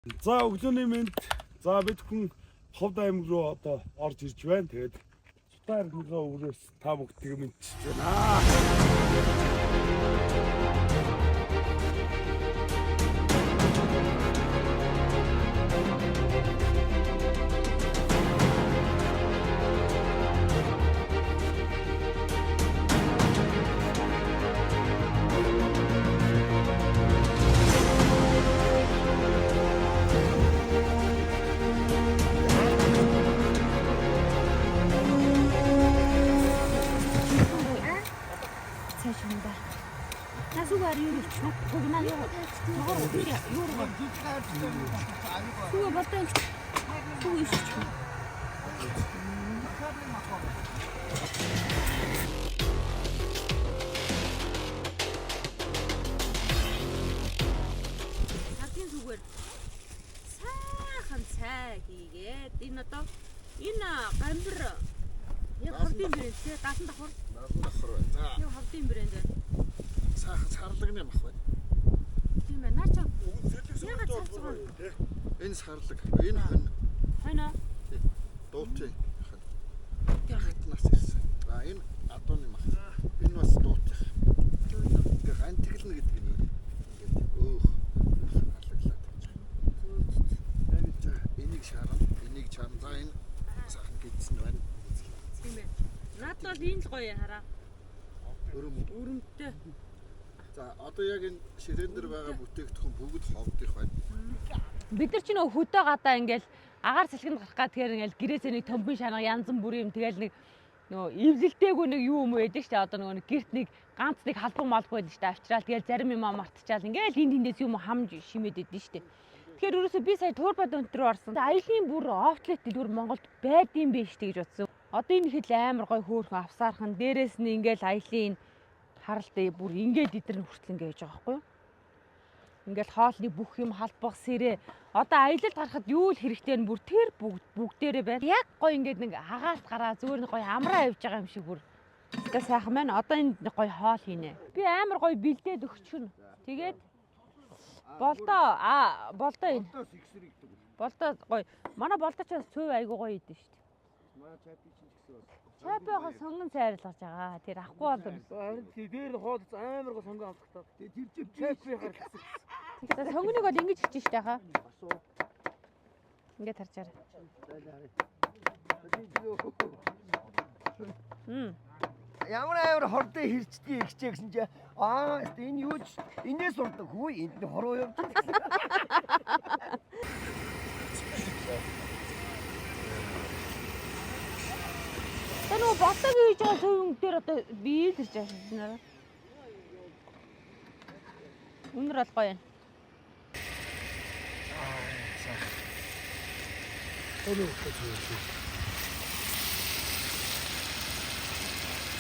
За, өглөөний мэнд. За, бид хүн Ховд аймаг руу одоо орж ирж байна. Тэгээд Сутаа архиныхаа өврөөс та бүгдийг мэдчилж байна. Цааш юм да. Насугаар юу ичих вэ? Юу? Юу? Юу бодсон? Юу ичих? Хатын зүгээр сайхан цай хийгээд энэ одоо энэ гамбар яг хавдын брэнд те 70 давхар. 70 давхар байна. За. Яг хавдын брэнд байна. Сайхан сарлагны мах байна. Тийм ээ. Наа чи Ягаад цавцгаа? Энэ сарлаг, энэ хонь. Хонь уу? Дуутын хонь. Хатнаас ирсэн. За, энэ адууны мах. Энэ бас дуутых. Тэгээ гантиглна гэдэг нь энэ. Ингээд өөх аллаглаад байж байгаа. За, энийг шаарна, энийг чарна. За, энэ сайхан гидсэн байна. Тийм ээ. Наад бол энэ л гоё хараа. Өрөм. Өрөмтэй. За, одоо яг энэ ширээн дээр байгаа бүтээгдэхүүн бүгд ховдих байна. Бид нар ч нөгөө хөдөө гадаа ингээл агаар салхинд гарах гад тэгэхээр ингээл гэрээсээ нэг төмбөн шанга янз бүрийн юм тэгэл нэг нөгөө эвлэлтээгүй нэг юу юм байдаг шүү дээ. Одоо нөгөө нэг герт нэг ганц нэг халбан малбгүй байдаг шүү дээ. Авчраал тэгэл зарим юм мартчаал ингээл энд тэндээс юм хамж шимээд байдэн шүү дээ. Тэгэхээр ерөөсөө би сая Турба дөнт рүү орсон. Аялын бүр офтлет дэлгүүр Монголд байдсан байх шүү дээ гэж бодсон. Одоо энэ хэл амар гой хөөрхөн авсаархан дээрээс нь ингээл аялын харалт бүр ингээд идэр нь хүртэл ингээд яж байгаа байхгүй юу? Ингээл хоолны бүх юм халбах сэрээ. Одоо аялалд гарахад юу л хэрэгтэй нь бүр тэр бүгд бүгдээрээ байна. Яг гой ингээд нэг агаарт гараа зүгээр нэг гой амраа явж байгаа юм шиг бүр. Тэгээ сайхан байна. Одоо энд нэг гой хоол хийнэ. Би амар гой бэлдээд өгчхөн. Тэгээд болдоо а болдоо энэ. Болдоо гой. Манай болдоо ч бас цөв айгуу гоё идэв шүү дээ. Чапигаа сонгон сайрлаж байгаа. Тэр ахгүй бол Харин дээр нь хоол амар гоо сонгон авдаг. Тэр чинь чапи харагдсан. За, сонгоныг бол ингэж хичнэ штэ хаа. Ингээд харж чараа. Мм. Ямар амар хордын хэрчдгийг ихчээ гэсэн чи аа энэ юу ч энэс сурдаг хүү энд нь хороо явж байгаа. Тэгээ нөгөө болтог хийж байгаа сувэн дээр одоо бие л ирж байгаа юм байна. Үнэр бол гоё юм.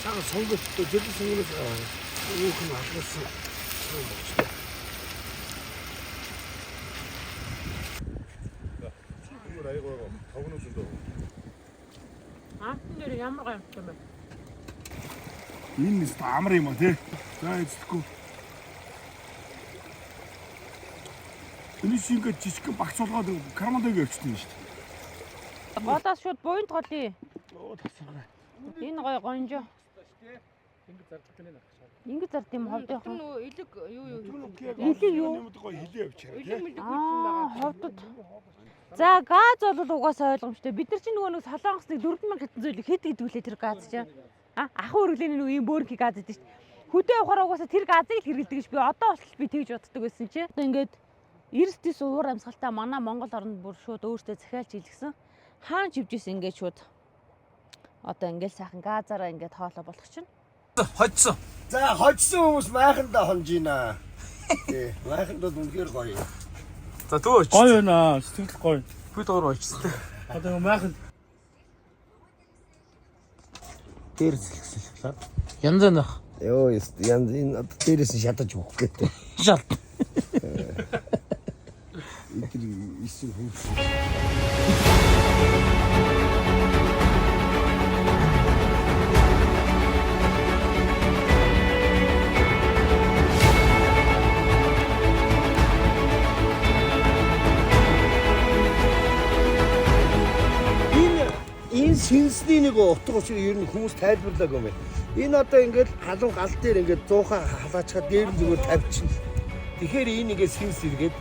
Сайхан сонгол зэлэн сонгоноос өөх нь алгуулсан юм байна. Түмэр аягаа тогноо зөндөө. Аасан дээр ямар гоё юм бэ? Энэ нэст амар юм а тий. За, эзлэхгүй. Энэ шиг ингээд жижигхэн багц болгоод кармандаг явчихсан юм шүү дээ. Голоос шууд буйнд голъё. Оо, тасархай. Энэ гоё гонжоо. Ингэ зардаг гэнэ нарах шаа. Ингэ зард юм ховдынхон. Нөгөө илэг юу юу Илэг юу? Гоё хилээ явчихаа тий. Илэг мэлэг гүйцэн Аа, байгаа. ховдод. За, газ бол угаасаа ойлгомжтой. Бид нар чинь нөгөө нэг Солонгос нэг 4000 хэдэн зүйл хэд гэдэг үлээ тэр газ чинь. А, ахын үргэлний нөгөө ийм бөөрөнхий газ гэдэг чинь. Хөдөө явахаар угаасаа тэр газыг л хэрэглэдэг гэж би одоо болтол би тэгж боддог байсан чи. Одоо ингээд эрс дэс уур амьсгалтай манай Монгол оронд бүр шууд өөртөө захиалж илгэсэн. Хаан чивжсэн ингээд шууд одоо ингээд сайхан газараа ингээд хоолоо болох чинь. Хоцсон. За, хожсон хүмүүс майхандаа хонжина. Тий, майханд бол үнэхээр гоё. За, төө очсон. Гоё байна. Сэтгэл гоё. Би доор очсон. Одоо майхан Дээр сэлгсэлглээ. Янз янз. Йоо, янз энэ одоо дээрээс нь шатаж өгөх гэдэг. Шал. Эдгээр исэн хүмүүс. сэнсний нэг утга учир ер нь хүмүүс тайлбарлаагүй юм байна. Энэ одоо ингээд халуун гал дээр ингээд 100 халаачаад дээр нь зүгээр тавьчихна. Тэгэхээр энэ ингээд сэнс эргээд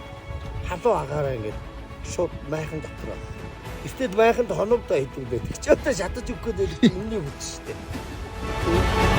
халуун агаараа ингээд шууд майхан дотор. Гэвтэл майханд хонов да хийдэг. Тэг чи одоо шатаж өгөх гээд байдаг чи энэний хүч шүү дээ.